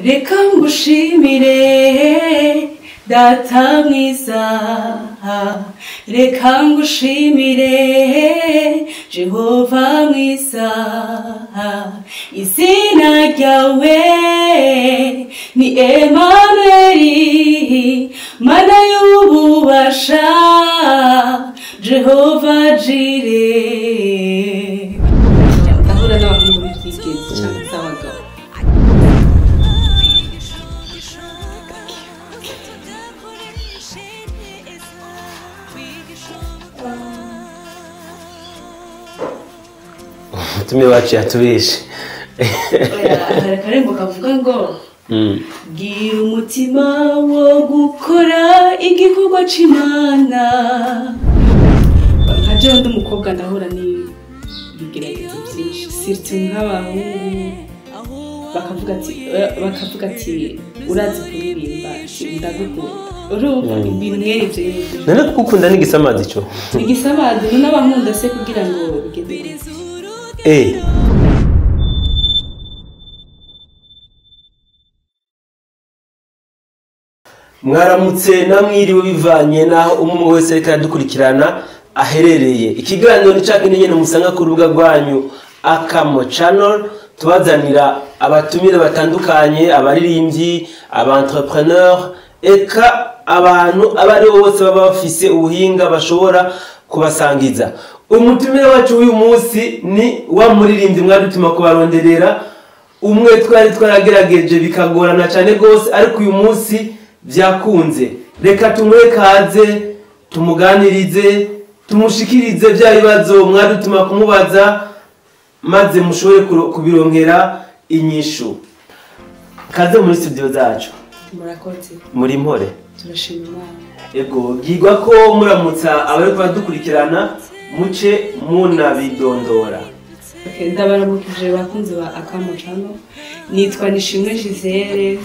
Reka ngushimire Data mwiza, reka ngushimire Jehova mwiza, izina ryawe ni Emanueli, Mana y'ububasha, Jehova Jireh. Ndahura n'abahungu b'ivyigezi canke z'abagabo. Umutume wacu yatubeshe. Hari akarembo kavuga ngo gira umutima wo gukora igikorwa c'Imana. Nka jewe ndi umukobwa ndahura n'ibigeragezo vyinshi, surtout nk'abahungu bakavuga ati urazi kuririmba, ndagukunda. Urumva ibintu mwene ivyo nyene. None kugukunda ni igisamazi ico? Igisamazi none abankunda se kugira ngo bigende gute? Mwaramutse namwiriwe bivanye naho umwe wese ariko aradukurikirana aherereye. Ikiganiro ni ca kindi nyene musanga ku rubuga rwanyu Akamo Channel, tubazanira abatumire batandukanye, abaririmbyi, aba entrepreneur, eka abantu abari bose baba bafise ubuhinga bashobora kubasangiza. Umutumire wacu uyu munsi ni wa muririmbyi mwadutuma kubaronderera, umwe twari twaragerageje bikagorana cyane gose, ariko uyu munsi vyakunze. Reka tumuhe kaze, tumuganirize, tumushikirize vya bibazo mwadutuma kumubaza, maze mushobore kubironkera inyishu. Kaze muri studio zacu. Murakoze. Muri mpore. Turashima Imana. Ego, bwirwa ko muramutsa abariko badukurikirana muce munabidondora. Okay, ndabaramukije bakunzi ba Akamo Channel. Nitwa Nishimwe Gisele,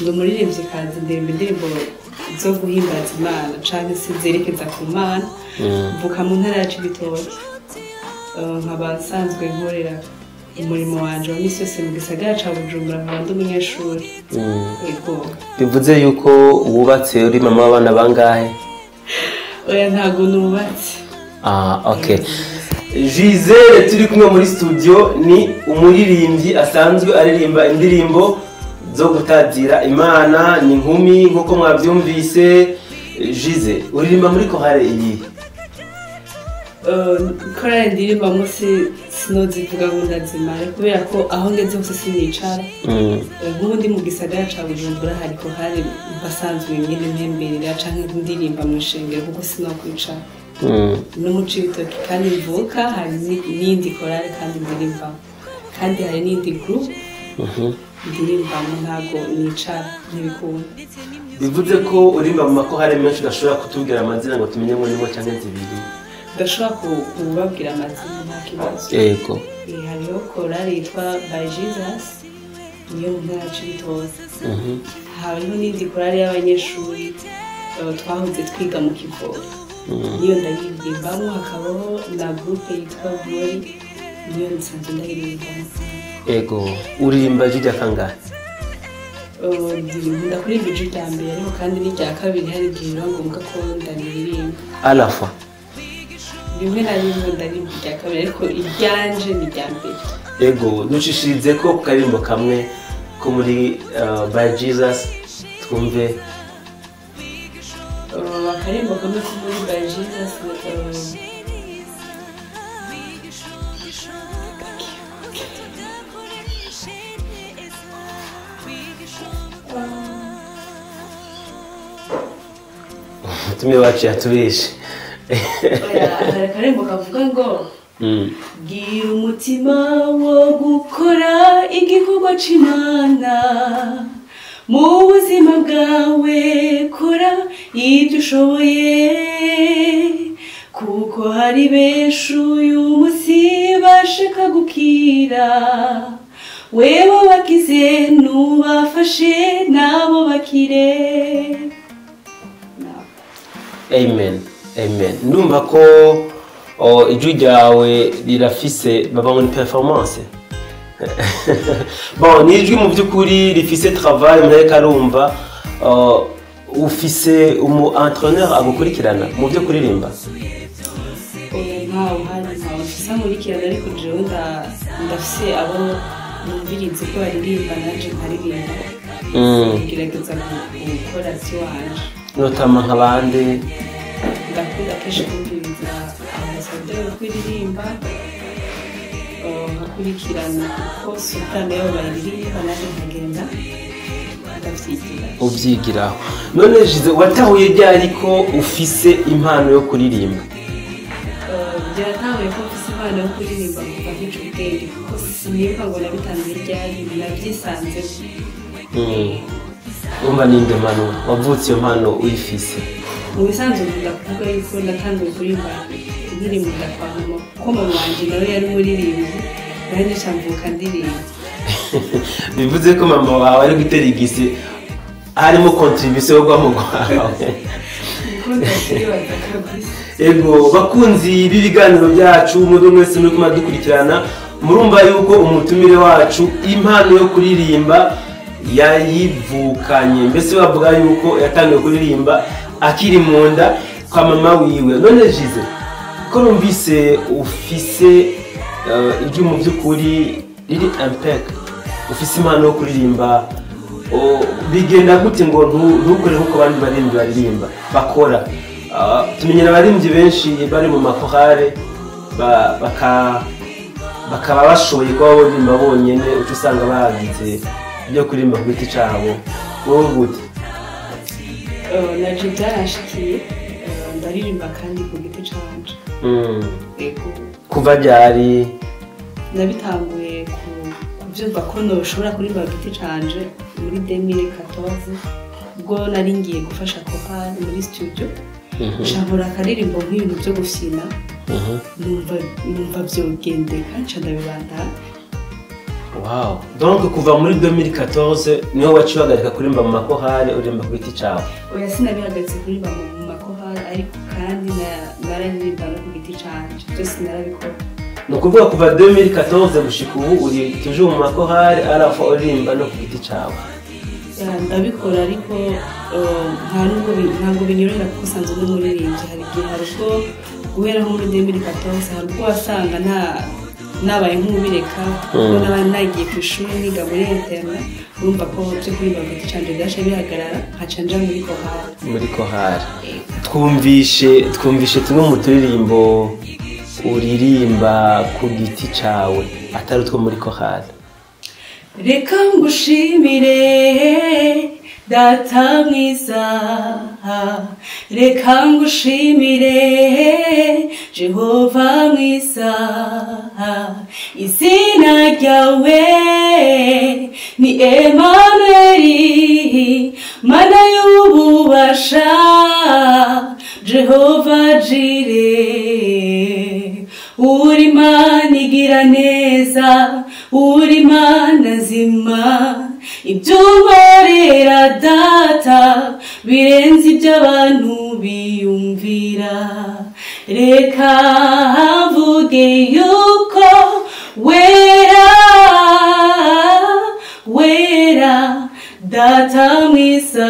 ndi umuririmvyikazi, ndirimba indirimbo zo guhimbaza Imana canke se zerekeza ku Mana. Mvuka mu ntara ya Cibitoke. Nkaba nsanzwe nkorera umurimo wanje wa misi yose mu gisagara ca Bujumbura, nkaba ndi umunyeshuri. Ego. Bivuze yuko wubatse, uri mama w'abana bangahe? Oya, ntago nubatse. Ah, okay. Gisele turi kumwe muri studio ni umuririmbyi asanzwe aririmba indirimbo zo gutazira Imana, ni inkumi nkuko mwavyumvise. Gisele, uririmba muri korale iyi? Korale ndirimba munsi sinozivuga ngo ndazimare kubera ko aho ngeze hose sinicara. Nk'ubu ndi mu gisagara ca Bujumbura, hari korale basanzwe nyene ntemberera canke ndirimba mu ishengero kuko sinokwicara. No mu Cibitoke kandi mvuka hari n'iyindi korale kandi ndirimba, kandi hari n'iyindi group ndirimbamo, ntago nicara, ntibikunda. Bivuze ko uririmba mu makorale menshi, udashobora kutubwira amazina ngo tumenye ngo nimwe canke zibiri? Ndashobora kubabwira amazina, nta kibazo. Yego. Hariho korale yitwa By Jesus, niyo mu ntara ya Cibitoke. Hariho n'iyindi korale y'abanyeshuri twahoze twiga mu Kivoga, niyo ndayiririmbamo. Hakabaho na groupe yitwa Glory, niyo nsanzwe ndayiririmbamo. Ego, uririmba ijwi rya kangahe? Nkunda kuririmba ijwi rya mbere, ariko kandi n'irya kabiri hari igihe biba ngombwa ko ndaririmba. À la fois. Rimwe na rimwe ndaririmba irya kabiri, ariko iryanje ni irya mbere. Ego, ducishirize ko ku karirimbo kamwe ko muri By Jesus twumve. Akarimbo kamwe ko muri By Jesus, Umutume wacu yatubeshe. Hari akarembo kavuga ngo gira umutima wo gukora igikorwa c'Imana mu buzima bwawe, kora ibyo ushoboye, kuko hari benshi uyu munsi bashaka gukira, wewe bakize nubafashe nabo bakire. Amen, amen. Ndumva ko ijwi ryawe rirafise baba ngo ni performance. Bon, ni ijwi mu by'ukuri rifise travail mureka arumva. Ufise umu entraîneur agukurikirana mu byo kuririmba? Oya, ntawe uhari, ntawe mfise ankurikirana, ariko jewe ndafise abo numviriza ko baririmba, nanje nkaririmba, ngerageza gukora ivy'iwanje. Notama nk'abandi? Ndakunda kenshi kumviriza ambasaderi uko iririmba, nkakurikirana uko soprano yabo bayiririmba, nanje nkagenda ndavyigira. Ubyigiraho. None Jize, watahuye ryari ko ufise impano yo kuririmba? Byaratahuye ko mfise impano yo kuririmba kuva nkica ubwenge, kuko sinibuka ngo nabitanze ryari, navyisanzemo. Umva, ninde mpano wavutse iyo mpano uyifise? Mu bisanzwe nkunda kuvuga yuko natanguye kuririmba nkiri mu nda kwa mama, kuko mama wanje nawe yari umuririmbyi, nanjye nca mvuka ndirimba. Bivuze ko mama wawe ari gutera igisi, harimo contribution yo guha kwawe. Niko ndavyibaza kabisa. Ego, bakunzi b'ibiganiro byacu, mwebwe mwese muri kuma dukurikirana, murumva yuko umutumire wacu impano yo kuririmba yayivukanye, mbese bavuga yuko yatangiye kuririmba akiri mu nda kwa mama wiwe. None Jize, ko numvise ufise ijwi mu by'ukuri riri impec, ufise impano yo kuririmba, bigenda gute ngo ntukore nk'uko abandi baririmbyi baririmba bakora? Tumenyera abaririmbyi benshi bari mu makorale bakaba bashoboye kuba baririmba bonyene, uca usanga bagize ibyo kuririmba ku giti cabo. Wowe gute? Naje byaranshikiye, ndaririmba kandi ku giti canje. Ego. Kuva ryari? Nabitanguye kuvyumva ko noshobora kuririmba ku giti canje muri 2014, ubwo nari ngiye gufasha chorale muri studio, nca nkora akaririmbo nk'ibintu byo gufyina, numva vyogendeka, nca ndabibandanya. Wow. Donc kuva muri 2014 niho waciye uhagarika kuririmba mu makorale, uririmba ku giti cawe? Oya, sinabihagaritse kuririmba mu makorale, ariko kandi nararirimba no ku giti canje, byose narabikora. Ni ukuvuga kuva 2014 gushika ubu uri toujours mu makorale, arafa uririmba no ku giti cawe? Ya, ndabikora, ariko nta nubwo ntabwo binyorohera, kuko usanzwe n'umuririmbyi hari igihe, hari ubwo guhera nko muri 2014 hari ubwo wasanga nta nabaye nk'ubireka, kuko naba nagiye ku ishuri niga muri internat, urumva ko byo kuririmba ku giti canje byaciye bihagarara, nkaca nja muri korale. Muri korale. Twumvishe tumwe mu turirimbo uririmba ku giti cawe atari utwo muri korale. Reka ngushimire, Data mwiza, reka ngushimire, Jehova mwiza. Izina ryawe ni Emanueli, Mana y'ububasha, Jehova Jire. Uri Imana igira neza, uri Imana nzima, ibyo unkorera, Data, birenze ibyo abantu biyumvira. Reka mvuge yuko wera, wera, Data mwiza.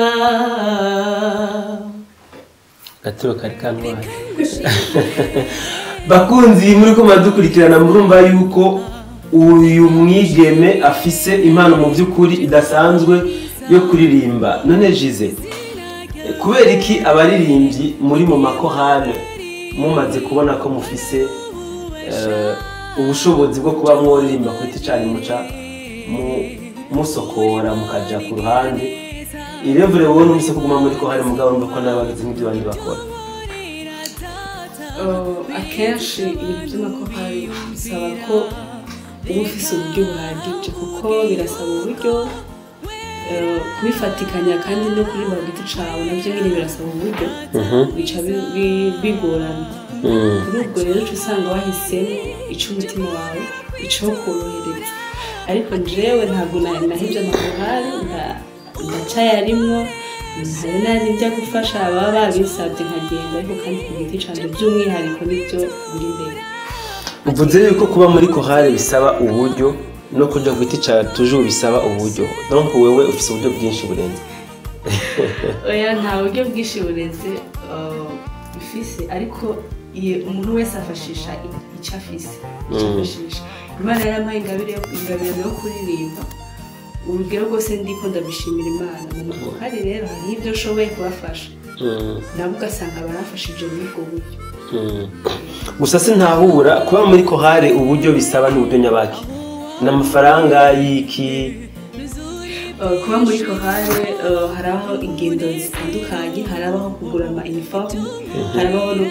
Gaturo kari kantwaye. Bakunzi muri ko muradukurikirana, murumva yuko uyu mwigeme afise impano mu by'ukuri idasanzwe yo kuririmba. None Jize, kubera iki abaririmbyi muri mu makorale mumaze kubona ko mufise ubushobozi bwo kuba mworirimba ku giti canyu, muca musokora mukaja ku ruhande? Irevure wowe numvise kuguma muri korale, mugabo urumva ko nawe bagize nk'ibyo abandi bakora. Akenshi ibintu by'amakorali bisaba ko uba ufise uburyo buhagije, kuko birasaba uburyo kubifatikanya, kandi no kuririmba ku giti cawe navyo nyene birasaba uburyo, bica bigorana. Kuri ubwo rero uca usanga wahisemo ico umutima wawe ico korohereza, ariko jewe ntabwo nahevye amakorali, ndacayarimwo, hari n'andi njya gufasha baba babisabye nkagenda, ariko kandi ku giti canje by'umwihariko nibyo biri imbere. Uvuze yuko kuba muri korale bisaba uburyo. No kuja ku giti cawe toujours bisaba uburyo. Donc wewe ufise uburyo bwinshi burenze? Oya, nta buryo bwinshi burenze mfise, ariko iyo umuntu wese afashisha icyo afise, icyo afashisha. Imana yarampaye ingabire ingabirano yo kuririmba, urugero rwose ndiko ndabishimira Imana. Mu makorali rero hariho ibyo nshoboye kubafasha, nabo ugasanga barafashije muri ubwo buryo. Gusa sintahura kuba muri korale, uburyo bisaba ni uburyo nyabaki? Ni amafaranga y'iki? Kuba muri korale, hari aho ingendo zitandukanye, harabaho kugura ama uniforme, harabaho no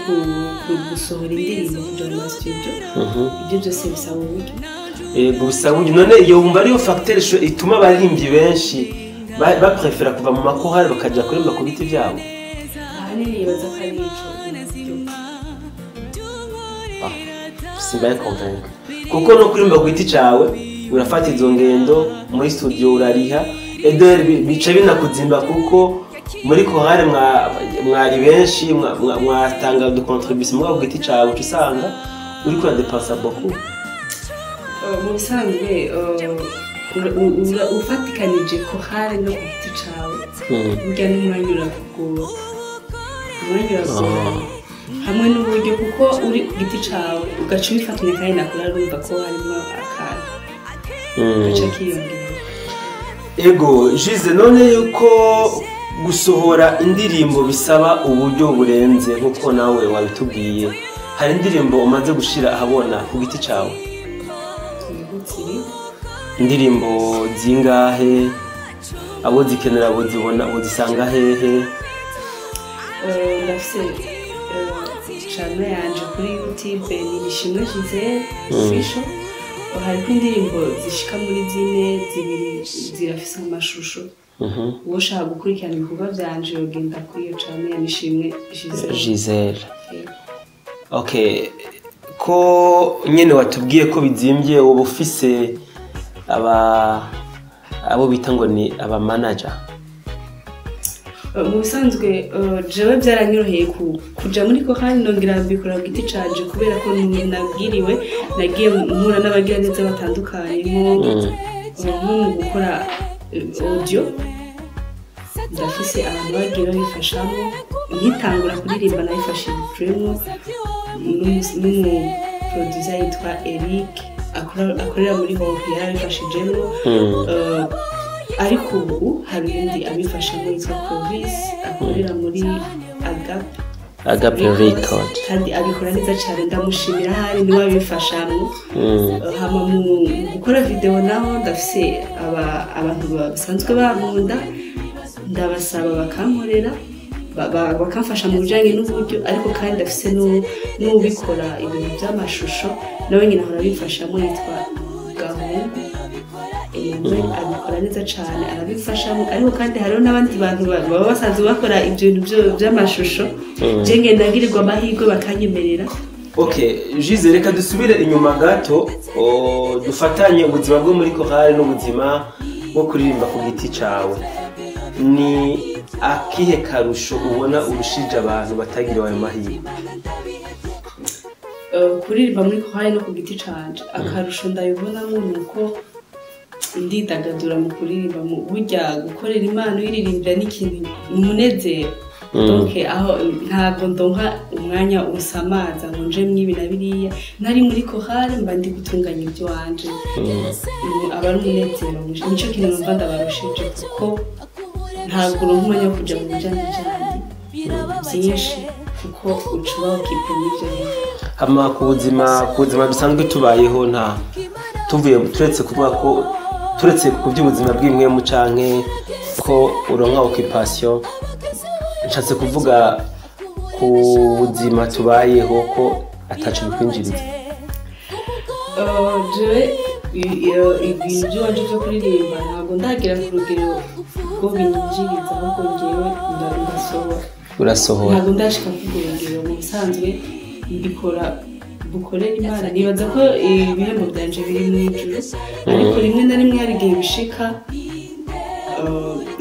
gusohora indirimbo, kuja mu ma studio. Ibyo byose bisaba uburyo. Yego, bisaba uburyo. None iyo wumva ariyo facteur ituma abaririmbyi benshi baprefera kuva mu makorale bakaja kuririmba ku biti vyabo? Ahanini nibaza ko ari ico, uburyo. Simbaye convaincu, kuko no kuririmba ku giti cawe urafata izo ngendo, muri studio urariha, ederi bica binakuzimba, kuko muri korale mwari benshi, mwatanga de contribution, mugabo ku giti cawe uca usanga uriko uradepensa beaucoup. Mu bisanzwe, ufatikanije korale no ku giti cawe, burya n'umwanya urakugora, umwanya uragora hamwe n'uburyo, kuko uri ku giti cawe ugaca ubifatanya kandi na korale, urumva ko harimo akantu gaca kiyongera. Ego Jize, none yuko gusohora indirimbo bisaba uburyo burenze nkuko nawe wabitubwiye, hari indirimbo umaze gushira ahabona ku giti cawe? Yego, ziri. Indirimbo zingahe? Abo zikenera bozibona, bozisanga hehe? Ndafise channel yanje kuri YouTube, ni Nishimwe Gisele Official. Hariko indirimbo zishika muri zine, zibiri zirafise amashusho. Uwo ushaka gukurikirana ibikorwa vyanje yogenda kuri iyo channel ya Nishimwe Gisele. Gisele. Yego. Okay, ko nyene watubwiye ko bizimbye, woba ufise aba abo bita ngo ni aba manager? Mu bisanzwe, jewe byaranyoroheye kuja muri korali, nongera mbikora ku giti canje, kubera ko nabwiriwe, nagiye mpura n'abagiraneza batandukanye, nko mu gukora audio ndafise abantu bagiye babifashamo. Nkitangura kuririmba nabifashijwemo n'umu producer yitwa Eric, akorera muri Hope, yarabifashijemo. Ariko ubu hari undi abifashamo yitwa Clovis, akorera muri Agape. Agape Record. Kandi abikora neza cyane, ndamushimira, ahari niwe abifashamo. Hama mu gukora video naho ndafise abantu basanzwe bankunda, ndabasaba bakankorera, bakamfasha mu bijanye n'uburyo. Ariko kandi ndafise n'ubikora ibintu by'amashusho, nawe nyine ahora abifashamo, yitwa Gahungu Emmanuel, abikora neza cyane, arabifashamo. Ariko kandi hariho n'abandi bantu baba basanzwe bakora ibyo bintu by'amashusho, je ngenda ngirirwa amahirwe bakanyemerera. Okay, Jize, reka dusubire inyuma gato, dufatanye ubuzima bwo muri korale n'ubuzima bwo kuririmba ku giti cawe. Ni akihe karusho ubona urushije abantu batagiriwe ayo mahirwe? Kuririmba muri korali no ku giti canje, akarusho ndabibonamo ni uko ndidagadura mu kuririmba. Mu burya gukorera Imana uyiririmbira ni ikintu, ni umunezero. Donc aho ntabwo ndonka umwanya usamaza ngo nje mwibi na biriya. Ntari muri korali mba ndi gutunganya ibyo wanje. Aba ari umunezero mwinshi. Nico kintu numva ndabarushije, kuko ntabwo uronka umwanya wo kuja mu bijanye byinshi, kuko uca uba occupé n'ivyo bintu. Hama ku buzima dusanzwe tubayeho, nta tuvuye turetse kuvuga ko turetse ku by'ubuzima bw'impwemu canke ko uronka occupation, nshatse kuvuga ku buzima tubayeho ko ataco bikwinjiriza. Jewe ibintu by'iwanje byo kuririmba ntabwo ndagera ku rugero rwo binyinjiriza, ahubwo njyewe ndasohora. Urasohora. Ntabwo ndashika ku rugero. Mu bisanzwe mbikora bukorera Imana, nibaza ko ibihembo byanje biri mu ijuru. Ariko rimwe na rimwe hari igihe bishika,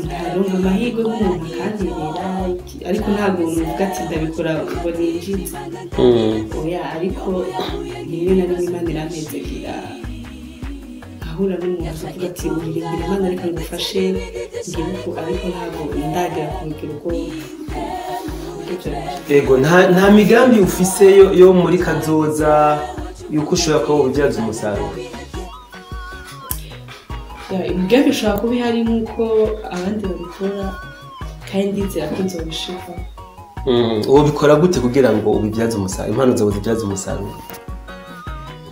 nkaronka amahirwe nk'umuntu akanterera, ariko ntabwo nuvuga ati ndabikora ngo ninjize. Oya, ariko rimwe na rimwe Imana irampezegira. Nkahura n'umuntu avuga ati uririmbira Imana reka ngufashe ngiruko, ariko ntabwo ndagera ku rugero rwo. Ego, nta migambi ufise yo muri kazoza yuko ushobora kuba ubyaza umusaruro? Imigambi ishobora kuba ihari nk'uko abandi babikora, kandi ndizera ko nzobishika. Wobikora gute kugira ngo ubibyaze umusaruro, impano zawe zibyaze umusaruro?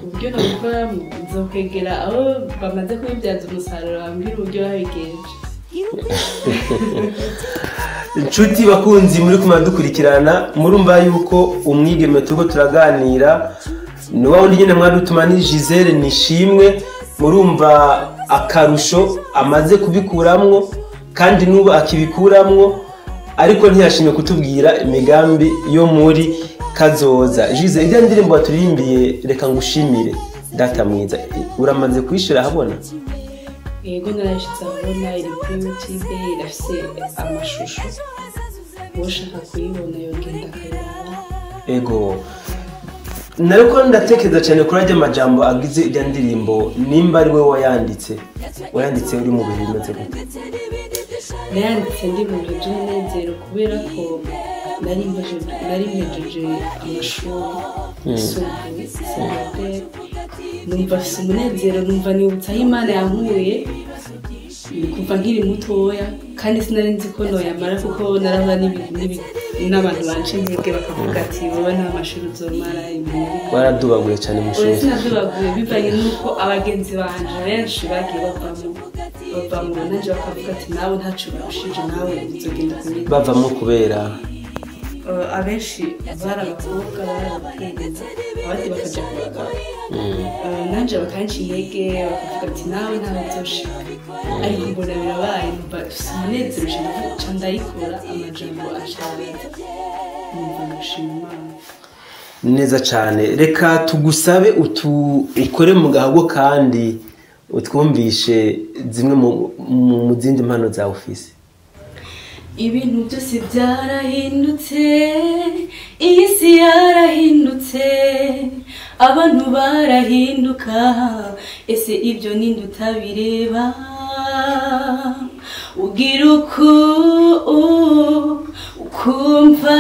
Uburyo nabikora, nzokwegera abo bamaze kubibyaza umusaruro bambwira uburyo babigenje. Inshuti bakunzi muri kumara dukurikirana, murumva yuko umwigeme turiko turaganira ni wa wundi nyene mwadutuma, ni Gisele Nishimwe. Murumva akarusho amaze kubikuramwo kandi n'ubu akibikuramwo, ariko ntiyashimye kutubwira imigambi yo muri kazoza. Gisele, irya ndirimbo waturirimbiye "Reka ngushimire Data mwiza" uramaze kuyishira ahabona? Yego, narayishyize ahabona, iri kuri YouTube, irafise amashusho. Ushaka kuyibona yogenda akayiraba. Ego, nariko ndatekereza cyane kuri ajya amajambo agize irya ndirimbo. Nimba ari we wayanditse, wayanditse uri mu bihe bimeze gute? Nayanditse ndi mu bihe by'umunezero, kubera ko nari mpejeje amashuri yisumbuye, secondaire. Numva afise umunezero, numva nibutsa aho Imana yankuye ni kuva nkiri mutoya, kandi sinari nzi ko noyamara, kuko narahura n'abantu banca intege bakavuga ati wowe nta mashuri uzomara, ibintu. Waradubaguye cyane mu Oya, ishuri? Sinadubaguye, bivanye n'uko abagenzi banje benshi bagiye bavamo, nanje bakavuga ati nawe ntaco urushije, nawe uzogenda kunyina. Bavamo kubera? Abenshi bari abakobwa, bari abakenyezi, abandi bakaja ku bagabo. Nanje bakanca intege bakavuga ati nawe ntawe uzoshika, ariko mbona birabaye, numva mfise umunezero, ca ndayikora, amajambo acaza, numva ndashima Imana. Neza cyane. Reka tugusabe utu ukore mu gahago kandi utwumvishe zimwe mu zindi mpano zawe ufise. Ibintu byose byarahindutse, iyi si yarahindutse, abantu barahinduka. Ese ibyo ninde utabireba? Ugira uku ukumva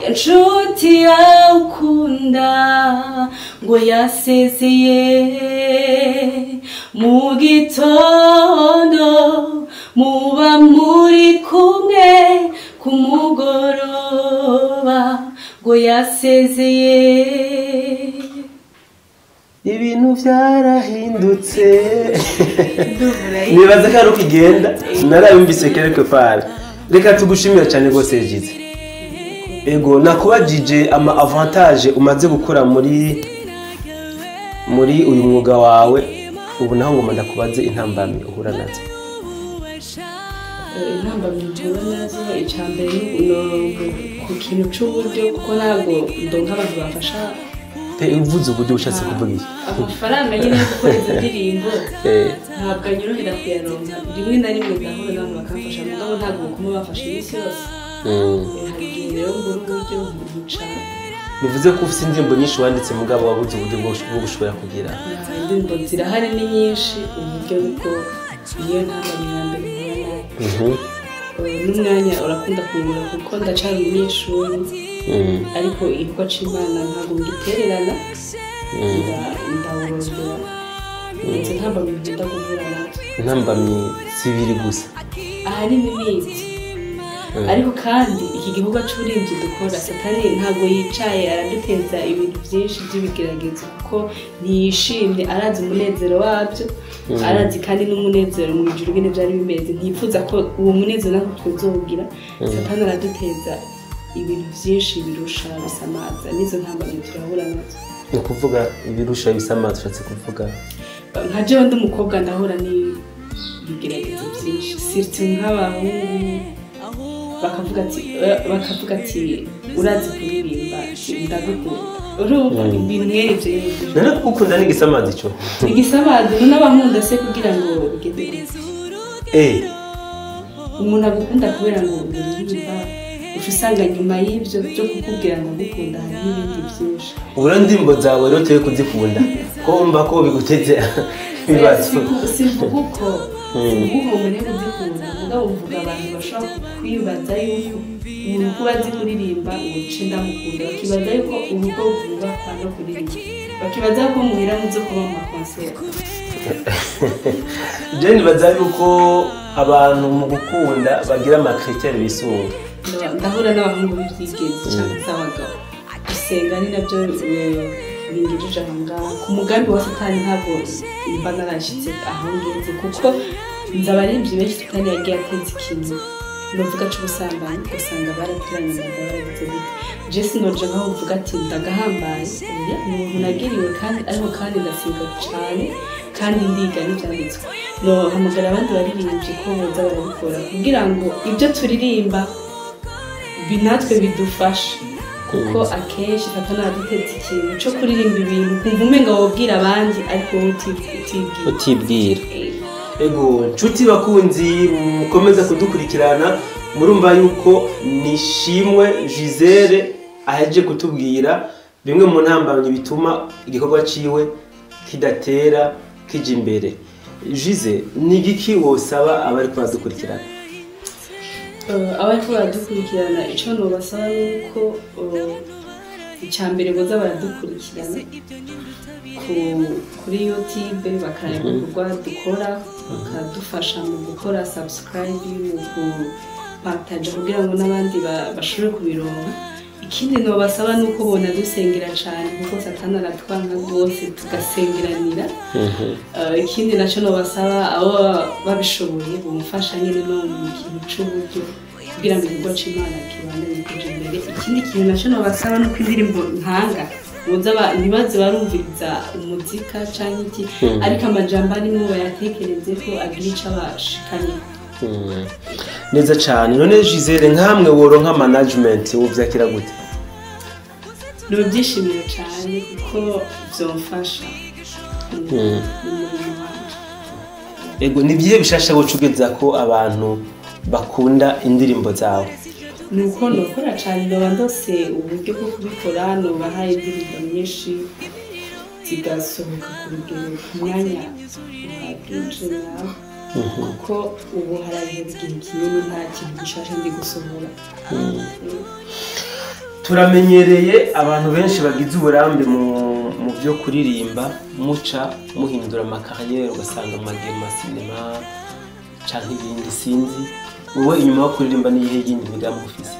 ya nshuti yawe ukunda ngo yasezeye mu gitondo, muba muri kumwe, ku mugoroba ngo yasezeye. Ibintu byarahindutse. Nibaza ko ari uko igenda, narayumvise quelque part. Reka tugushimire cyane rwose, Gisele. Ego, nakubajije ama avantage umaze gukora muri uyu mwuga wawe, ubu naho ngoma ndakubaze intambamyi uhura nazo. Intambamyi mpura nazo, icya mbere ni ku kintu c'uburyo, kuko ntabwo ndonka abantu bafasha. Uvuze uburyo ushatse kuvuga iki? Amafaranga nyine yo gukora izo ndirimbo ntabwo anyorohera kuyaronka. Rimwe na rimwe ndahura n'abantu bakamfasha, mugabo ntabwo bakuma bafasha iminsi yose. Hari igihe rero mbura uburyo nkicara. Bivuze ko ufite indirimbo nyinshi wanditse, mugabo wabuze uburyo bwo gushobora kugira. Indirimbo zirahari ni nyinshi, uburyo bwo niyo ntambamyi ya mbere mpura nayo. N'umwanya urakunda kungura kuko ndacari umunyeshuri, ariko igikorwa c'Imana ntabwo ngitererana, ndawurondera. Izo ntambamyi nkunda guhura nazo. Intambamyi zibiri gusa? Ahanini ni izi. Ariko kandi iki gikorwa c'uburimvyi dukora, Satani ntabwo yicaye, araduteza ibintu byinshi by'ibigeragezo, kuko ntiyishimye. Arazi umunezero wabyo, arazi kandi n'umunezero mu ijuru ingene vyari bimeze, ntiyifuza ko uwo munezero natwe twozowugira. Satani araduteza ibintu byinshi birusha, bisamaza, n'izo ntambamyi turahura nazo. Ni ukuvuga ibirusha, bisamaza, ushatse kuvuga? Nka jewe ndi umukobwa, ndahura n'ibigeragezo byinshi, surtout nk'abahungu bakavuga ati urazi kuririmba, ndagukunda. Urumva ibintu mwene ivyo nyene. None kugukunda ni igisamaza ico? Igisamaza n'abankunda se kugira ngo bigende gute? Umuntu agukunda kubera ngo uririmba, Uca usanga nyuma y'ibyo byo kukubwira ngo ngukunda hari n'ibindi byinshi. Ubu rero indirimbo zawe rero tuye kuzikunda ko wumva ko biguteze ibibazo? Sivuga uko ngo niba uzikunda, mugabo mvuga abantu bashobora kwibaza yuko umuntu kuba azi kuririmba ngo nce ndamukunda, bakibaza yuko urugo rwubakwa no kuririmba, bakibaza yuko muhira muzo kuba mu makonseri. Je nibaza yuko abantu mu gukunda bagira ama critères bisunga. Ndahura n'abahungu b'ivyigezi cyangwa se abagabo. Gusenga ni nabyo bingejeje aho ngaho. Ku mugambi wa Satani ntabwo mba narashitse aho ngeze, kuko nzi abaririmbyi benshi Satani yagiye ateza ikintu novuga c'ubusambanyi, ugasanga baratiranye amada, baragize gute. Je sinoja nkaho mvuga ati ndagahambaye, oya, ni ubuntu nagiriwe, kandi ariko kandi ndasenga cane kandi ndiga n'ivyanditswe. Nohamagara abandi baririmbyi ko boza barabikora kugira ngo ibyo turirimba natwe bidufashe, kuko akenshi Satani araduteza ikintu co kuririmba ibintu ukumva umenga wobwira abandi ariko wowe utibwira. Utibwira. Ego, nshuti bakunzi mukomeza kudukurikirana, murumva yuko Nishimwe Gisele aheje kutubwira bimwe mu ntambamyi bituma igikorwa ciwe kidatera kija imbere. Gisele, ni igiki wosaba abari baradukurikirana? Abariko baradukurikirana, ico nobasaba nuko icya mbere boza baradukurikirana kuri YouTube, bakareba ibikorwa dukora, bakadufasha mu gukora subscribe, mu gupartaja kugira ngo n'abandi bashobore kubironka. Ikindi nobasaba nuko bona dusengera cane, kuko Satani aratwanka rwose, tugasengeranira. Ikindi naco nobasaba, abo babishoboye bumfasha nyene no mu kintu c'uburyo kugira ngo igikorwa c'Imana kibandanye kuja imbere. Ikindi kintu naco nobasaba nuko indirimbo ntanga boza ntibaze barumviriza umuzika canke iki, ariko amajambo arimwo bayatekereze ko agira ico abashikanye. Neza cane. None Gisele, nkamwe woronka management wovyakira gute? Nobyishimira cane kuko vyomfasha mu murimo wanje. Ego, ni ibihe bishasha woca ugeza ko abantu bakunda indirimbo zawe? Nuko nokora cane, noba ndose uburyo bwo kubikora, nobaha indirimbo nyinshi zigasohoka ku rugero ku mwanya uhagije nawe, kuko ubu harahera igihe kinini nta kintu gishasha ndi gusohora. Turamenyereye abantu benshi bagize uburambe mu byo kuririmba muca muhindura ama carrière, ugasanga amagema sinema canke ibindi sinzi. Wowe inyuma yo kuririmba niyihe yindi migambi ufise?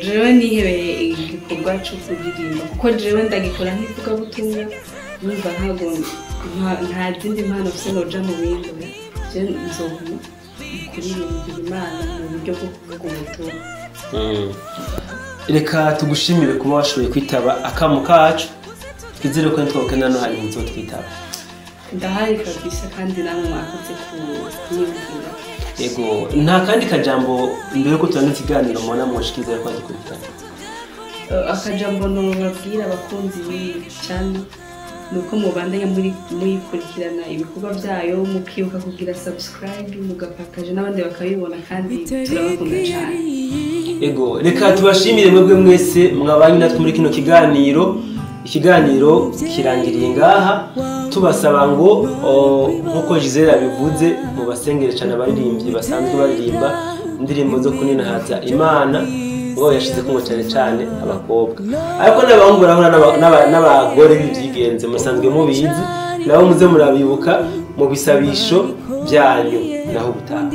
Jewe nihebeye igikorwa co kuririmba, kuko jewe ndagikora nk'ivugabutumwa, numva ntabwo nta zindi mpano mfise noja mu bindi. Je nzoguma mu kuririmbira Imana mu buryo bwo kuvuga ubutumwa. Reka tugushimire kuba washoboye kwitaba akamo kacu, twizere ko nitwabukana no hanyuma uzotwitaba. Ndahari kabisa, kandi namwe mwakoze kunyumvira. Ego, nta kandi kajambo mbere yuko turangiza ikiganiro mubona mwoshikiza ariko dukurikirana? Akajambo nobabwira abakunzi b'iyi channel nuko mubandanya muyikurikirana ibikorwa byayo, mukibuka kugira subscribe, mugapakaje n'abandi bakabibona, kandi turabakunda cyane. Ego, reka tubashimire mwebwe mwese mwabanye natwe muri kino kiganiro. Ikiganiro kirangiriye ngaha, tubasaba ngo nkuko Gisele abivuze, mubasengere cyane abaririmbyi basanzwe baririmba indirimbo zo kuninahaza Imana, ngo yashize ko cyane cyane abakobwa, ariko n'abahungu barahura n'abagore b'ibyigenze musanzwe mubizi, nabo muze murabibuka mu bisabisho byanyu. Naho ubutaha.